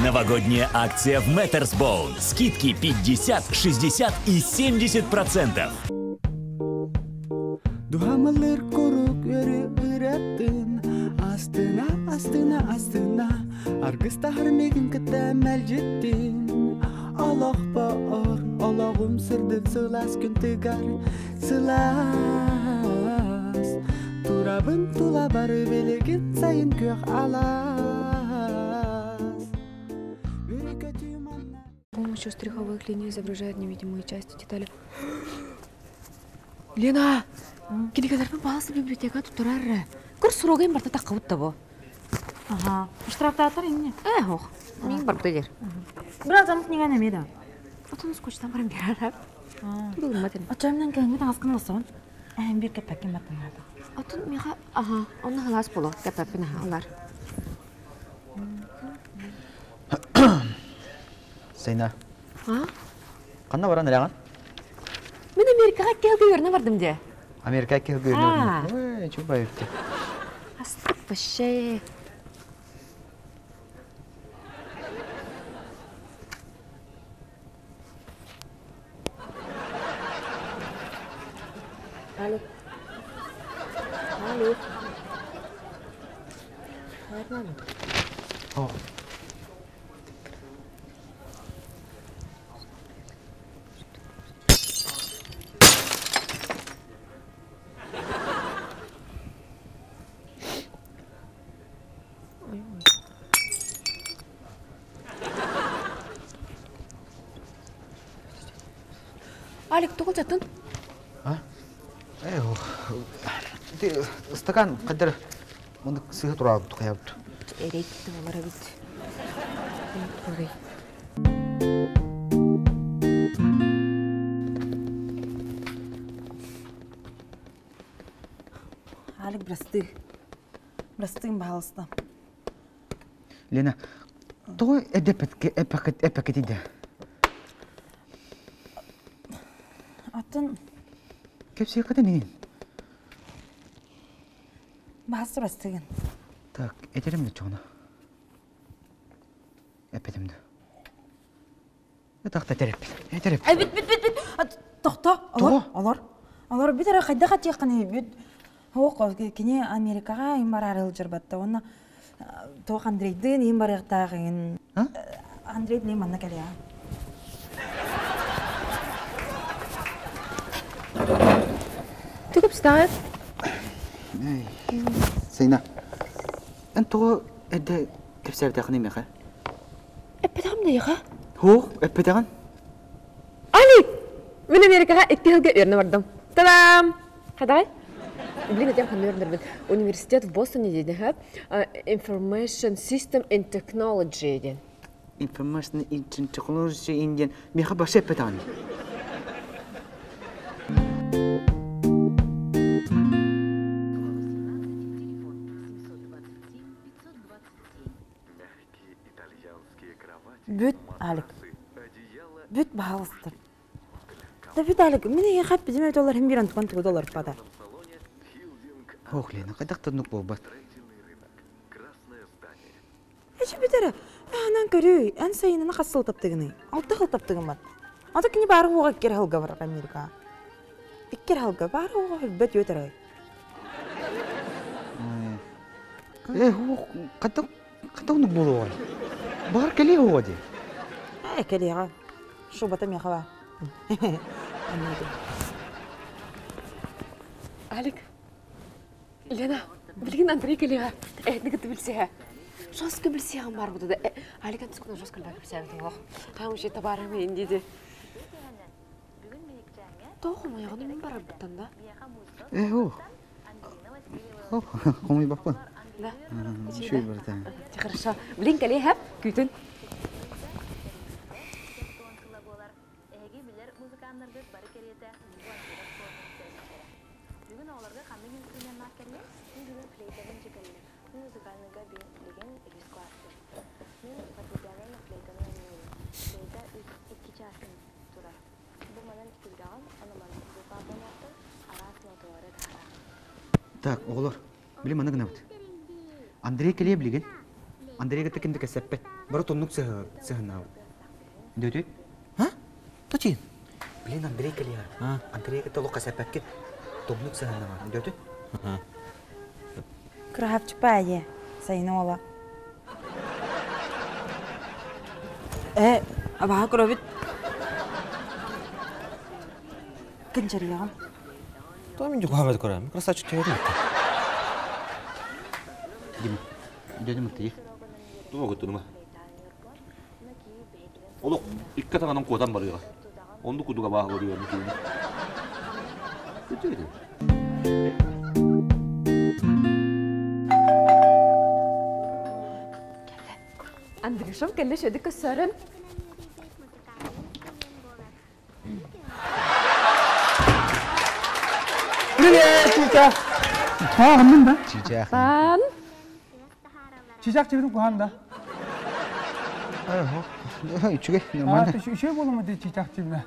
Новогодняя акция в Mattersbone. Скидки 50, 60 и 70%. Дуһамалыр курук өрү ыраттын Астына, астына, астына Аргыстаһар мигин кытта мэлдьиттин Олох боор, олоҕум сырдык сылаас күн тыгар Сылаас Турабын тула бары билигин сайын күөх алаас Бүрүкөтүү манна Помощью штриховых линий изображает невидимые части детали. Лена! Кинигэлэрбин баалсы библиотека туттарар эрэ. Көр суругайын барта таххыбыт да бу. Ага. Штрафтаатар инне. Э, ох. Мин барбыта дер. Бираз аны книганы эмиэ да. Отон скучтан баран берарар. Тулуммат эми. Оччоомнан кэҥҥи таҥаскын ылсабын. Эһэм биир кэппэккин баттанаата. Отон миэхэ аха, онно халаас боло кэппэппин аха ылар. Сайна. А? Ханна баран эрэҕин? Мин Америкаҕа икки сылга үөрэнэ бардым дии. Америка икки сылга үөрэнэ бардым. Ой, чубай үттэ. Астык вообще. Алло. Алло. О. Алик, тоҕо жатын? А? Э, ити стакан қадыр мындык сыһы тураабыт хайабыт. Эрейт олар эбит. Турай. Алик, просты. Простым, пожалуйста. Лена, тоҕо эппэккэ Атын Кэпсиэххэ нин. баһас простыгын. Так, этерим да чоҕуна. Эппетим да. Этахта этереппит. Этереппит. Ай бит бит бит бит. Тохто, олор, олор. Олор бит эрэ хайдах атиэххиний бүт. Ох, кини Америкаҕа им бараары сылдьарбатта. Уонна туох Андрейдыын им барыахтаах иҥин. Андрей билин манна кэлиэ. Ты кэпсэтэҕин? Сайна, эн тоҕо эрдэ кэпсээбэтэххиний миэхэ? Эппэтэҕим да эйиэхэ. Суох, эппэтэҕин. Алик! Мин Америкаҕа икки сылга үөрэнэ бардым. Та-дам! Хадай? Блин, этим ханна үөрэнэрбин. Университет в Бостоне диэн Information System and Technology диэн. Information and Technology диэн миэхэ башы эппэтэҕин. Бүт, Алик. Бүт, баһаалыста. Да бүт, Алик, мин эйиэхэ эппитим эбит олор иһин биир антуган тугу да олорпата. Ох, Лена, хайдах да оннук буолбат. Эчи бүт эрэ, аһынан көрүүй, эн сайынына хас сыл таптыгыный? Алта сыл таптыгыммат. Ата кини баары уоҕа икки эрэ сылга барар Америкаҕа. Икки эрэ сылга баары уоҕа өлбөт үөт эрэ. Э, хайдах хайдах оннук буолуоҕай? Баҕар кэлиэ уоҕа дии. Ээ, кэлиэҕэ. Шубата миэхэ баар. Алик, Лена, билигин Андрей кэлиэҕэ. Эһэтини кытта билсиһэ. Жестко билсиэҕим баар буду да. Алик антискуна жестко элбэх кэпсээбитим олох. Хаам вообще табаарым иһин диэти. Тоох хомойоҕун мин барарбыттан да? Э, о. Хомуйбаппын. Да. Үчүгэй барыта. Хорошо. Блин, кэлиэ күүтүн. Так, оҕолор, били маны гынабыт. Андрей кэлиэ билигин. Андрей кытта ким да кэпсэппэт. Бары тоннук сыһыннаабыт. Дөтү? А? Точин. Блин, Андрей кэлиэ. Андрей кытта олох кэпсэппэккит. Тоннук сыһыннаабыт. Дөтү? Кыраһапчыпа айе, сайын ола. Э, абаһа көрөбүт. Кынчарыйаҕын. То мин дьукуһабат көрөм. Красавчик төһөтүн. Дима, дедим ты. Тума көттүнүмэ. Олох икки атаҕынан куотан барыаҕа. Оннук курдук абааһы көрүөм түүнү. Күтүөтүн. Андрюшам кэллэ шөдүк көссөрүн. Привет, Чичах! Тааҕыннын да? Чичах. Пан. Чичах чебитин куһаан да? Үчүгэй, нормально. Үчүгэй буолума дии чичах чибинэ.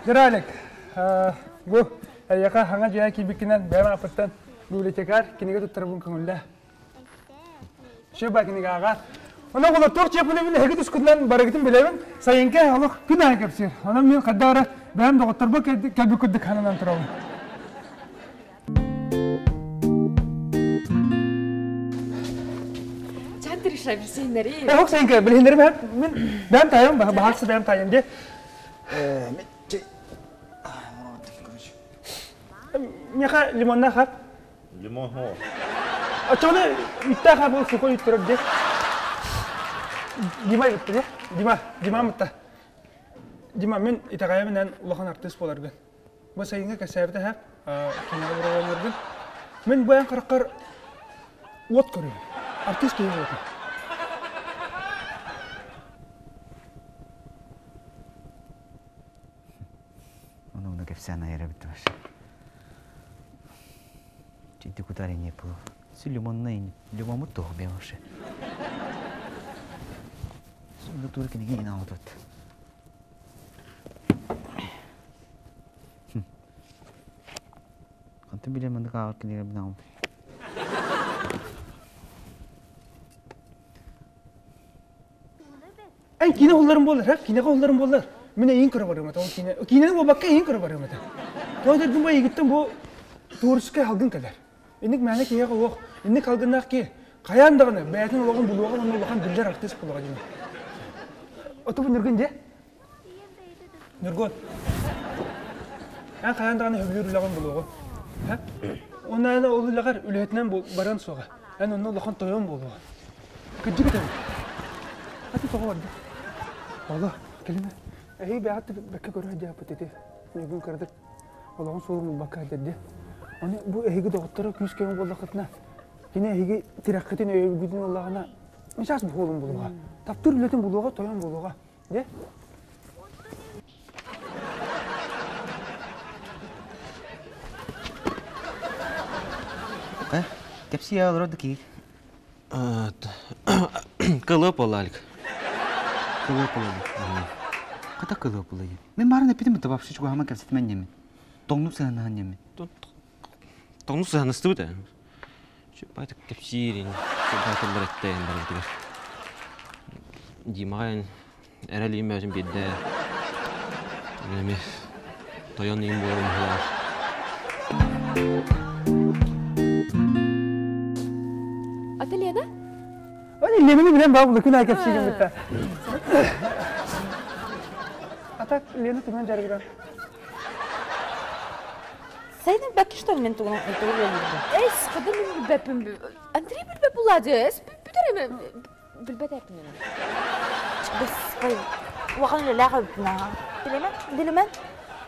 Диралик, бу эйиэхэ хаҥа дьиэ киирбиккинэн бэйэм ааппыттан библиотекарь кинигэ туттарабын көҥүллээ. Шеба кинигэҕэ. Онон олор туох чиэппин эһиги тускутунан барыгытын билэбин. Сайынка олох күн аайы кэпсиир. Онон мин хайдах эрэ бэйэм доҕотторбор кэлбит курдук сананан турабын. Чан решай билсиһиннэри. Ох сайынка билиһиннэри мен бэйэм таайым баһаарсы бэйэм таайым дии. Миэхэ лимоннаах хап. Лимон хоо. Оччоҕуна үттээх аабыл сухой үттэрэр дии. Дима эбитти дии. Дима, Дима мытта. Дима, мин итэҕэйэбин эн улахан артыыс буоларгын. Бу сайыҥҥы кэсээбитэ һэп, кинигэ буруоланаргын. Мин бу эн хараххар уот көрүөм. Артыыс киһи буолатын. Ону ону кэпсээн айар эбит вообще. Чуть куда не было. Все лимонный, лимонмут туох бе вообще. Сонда тур киниги инаутут. Хантан билем мандык ааҕар кинигэ бинагым. Эн киинэ уһулларым буоллар, һэ? Киинэҕэ уһулларым буоллар. Мин эйигин көрө барыам этэ, ол киинэ. Киинэни буолбакка эйигин көрө барыам этэ. Тоҕо дэрдим бу эйигиттэн бу творческай халгын кэлэр. Инник мээнэ киһиэхэ уох, инник халгыннаах киһи хайаан даҕаны бэйэтин олоҕун булуоҕа уонна улахан биллэр артыыс буолуоҕа диэн. Оту бу Ньургун дьэ. Ньургун. Эн хайаан даҕаны сөбүлүүр үлэҕин булуоҕуҥ. Һэ? Уонна эн ол үлэҕэр үлэһитинэн барыан суоҕа. Эн онно улахан тойон буолуоҕа. Кырдьык этэбин. Аты тоҕо барда? Ола, кэлимэ. Эһиги бэйэҕит бэккэ көрө сылдьааппыт ити. Ньургун кыратык олоҕун суолун булбакка сылдьар Ону бу эһиги доҕотторо күүс-көмө буоллаххытына, кини эһиги тирэххитин, өйөбүлгүтүн ыллаҕына, сейчас буолун булуоҕа. Таптыыр үлэтин булуоҕа, тойон буолуоҕа. Дьэ? Э, кэпсии олорор да киһи. Кылыап буолла Алик. Кылыап буолла. Хата кылыап буолла диэн. Мин баарын эппитим бытта вообще чугаһаман кэпсэтимэн диэммин. Тоҥнук сыһаннаһан диэммин. Тоҥнук сыһаннастыбыт ээ. Байтык кэпсиирин, байтыллар эттээн барбытыгар. Димаҕа эн эрэл иим бэйэтин биэрдэ. Эми тойон иим буолар быһыылаах. Ата Лена? Ой, Ленаны билэн баа булакын ай кэпсиигин битта. Ата Лена тугунан дьарыгырар? Сайын бэкки что мен тугун тугу билбэппин. Эс, хада мин билбэппин. Андрей билбэт булады. Эс бүтэр эми билбэт эппин. Господи, улахан үлэлээх эбиппин аа. Билимэн, билимэн.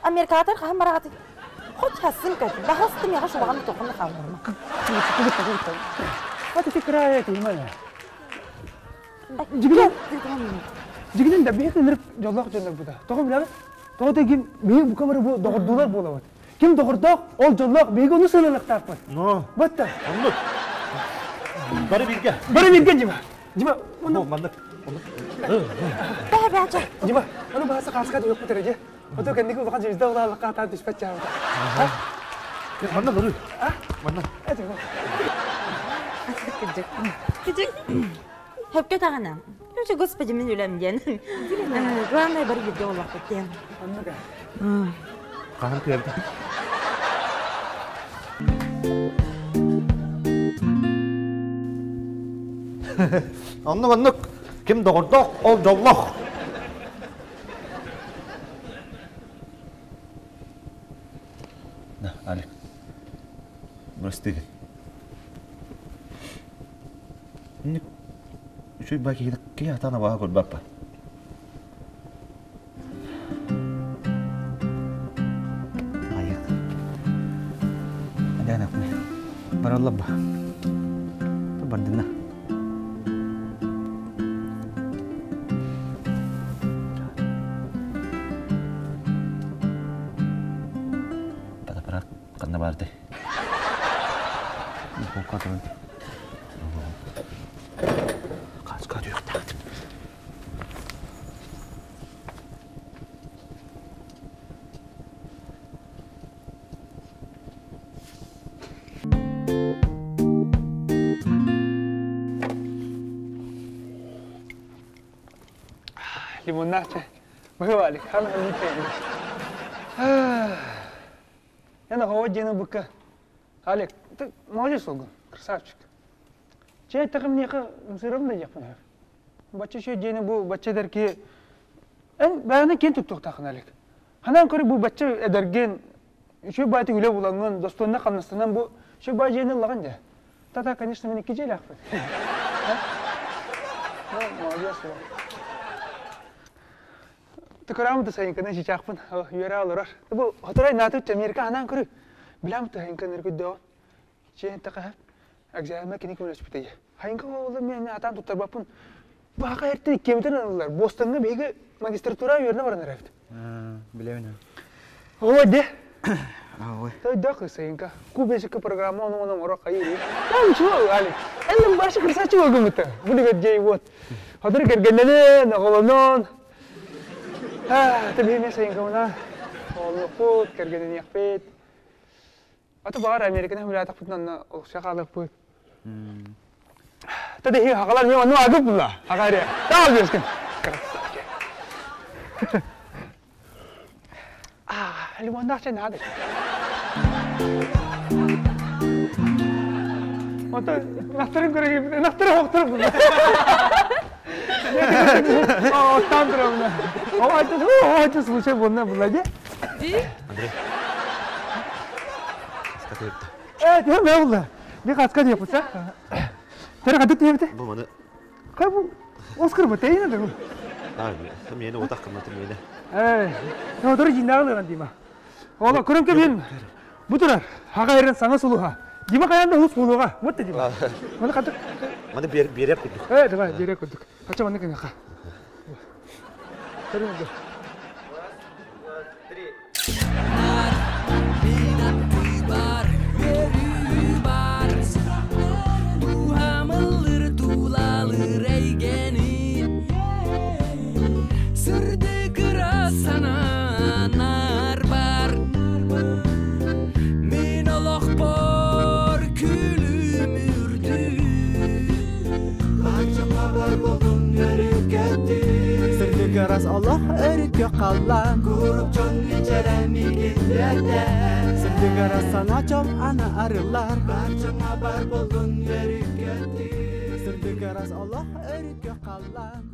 Америкаҕа хаһан бараҕатый? Хоть хассын көт. Баһылыстым яҕа шубаҕан тоқын хаалларма. Вот эти края эти, Дьигинэн, дьигинэн да биһиги ынырык дьоллоох дьоннор буда. Тоҕо билэҕит? Тоҕо дэгин биһиги бука бары бу доҕордуулар буолабыт. Ким доҕордоох, ол дьоллоох, биһиги ону сыаналыахтаахпыт. Но. Батта. Оннук. Бары бииргэ. Бары бииргэ Дима. Дима, онно маннык. Бээ бээ чэ. Дима, ону бааса хааска да yokпут эрэ дьэ. Ото кэнники улахан звезда улааллахха атаан түспэт чаабыта. Манна лору. Манна. Кыдьык. Кыдьык. Хөпкө таҕына. Короче, господи, мин үлэм диэн. Главное, бары бииргэ олохпут диэн. Хаһан кыабыта? Оннук оннук. Ким доҕордоох, ол дьоллоох. На, Алик. Прости. Үчүгэй баа киһи киһи атаана баҕа көрбөппө. Айык. Адыанапны. Баралла ба. Бардына. Фотоаппарат ханна баардай? Духовка туран. Хаска түһүөхтээхтим. Лимоннаах чай. Быһыы Алик, хана ханнык чайын. Эн оҕо диэни букка. Алик, ты молодец олгун, красавчик. Чай такым миэхэ ымсыырабын да диэхпин сөп. Бачча чэй диэни бу бачча эдэр киһи эн бэйэни киэн туттуохтааххын Алик. Ханаан көрө бу бачча эдэргин үчүгэй баайты үлэ булаҥҥын, достойно хамнастанан бу үчүгэй баай дьиэни ыллаҕын дии. Та-та, конечно, мин икки дьиэлээхпин. Ну, молодец, Тыкыраамыты сайынканы чычаахпын үөрэ олорор. Бу хоторой наатыт Америка ханаан көрү. Билам тыһынкан өргүддөҕүн. Чиэн тахаһап. Экзаменмэ кини көмөлөспүтэ. Хайынка буолла мен атаан туттарбаппын. Баха эртен иккиэмитин ылылар. Бостонга биһиги магистратура үөрэнэ баран эрэбит. Билэбин. Оо де. Ой. Тойдох сайынка. Кубесика программа ону ону оро хайы. Там чего, Алик? Эллин башы красавчик болгумута. Бу дигет жей вот. Хадыр кергенненен, оголонон. Табиһиме сайынкабына оҕолонуохпут, кэргэниниэхпит. Аты баҕар Американы хүлээтахпытын онно олохсуйа хаалыахпыт. Тадихи хакалар мен онну агып була. Хагаре. Таа берсин. Красавчик. А, лимондаах чай наада. Онтон ынахтарын көрө ынахтары хоқтырып Оттан турамна. О, случай буолна була ди. Андрей. Хаска тыырта. Э, тиһэ мэ булла. Би хаска диэппит, а? Тәрі қадық диэбите? Бу маны Хай бу Оскар бу тейна да бу. А, мені отақ кымнаты мені. Э, ну жинағы дима. Ола көрөм кебин. Бу турар. Хаға эрен саҥа сулуһа. Дима хайаан да улус буолуоҕа. Вот Дима. Маны хатык. Маны берер курдук. Э, давай, берер курдук. Хача маны кынаха. Көрүҥ. Сырдык олох өрүккө қаллан Курук чон мичерэ Сырдык ырас чол ана арылар Барчаңа бар болдун өрүккө Сырдык ырас олох өрүккө қаллан.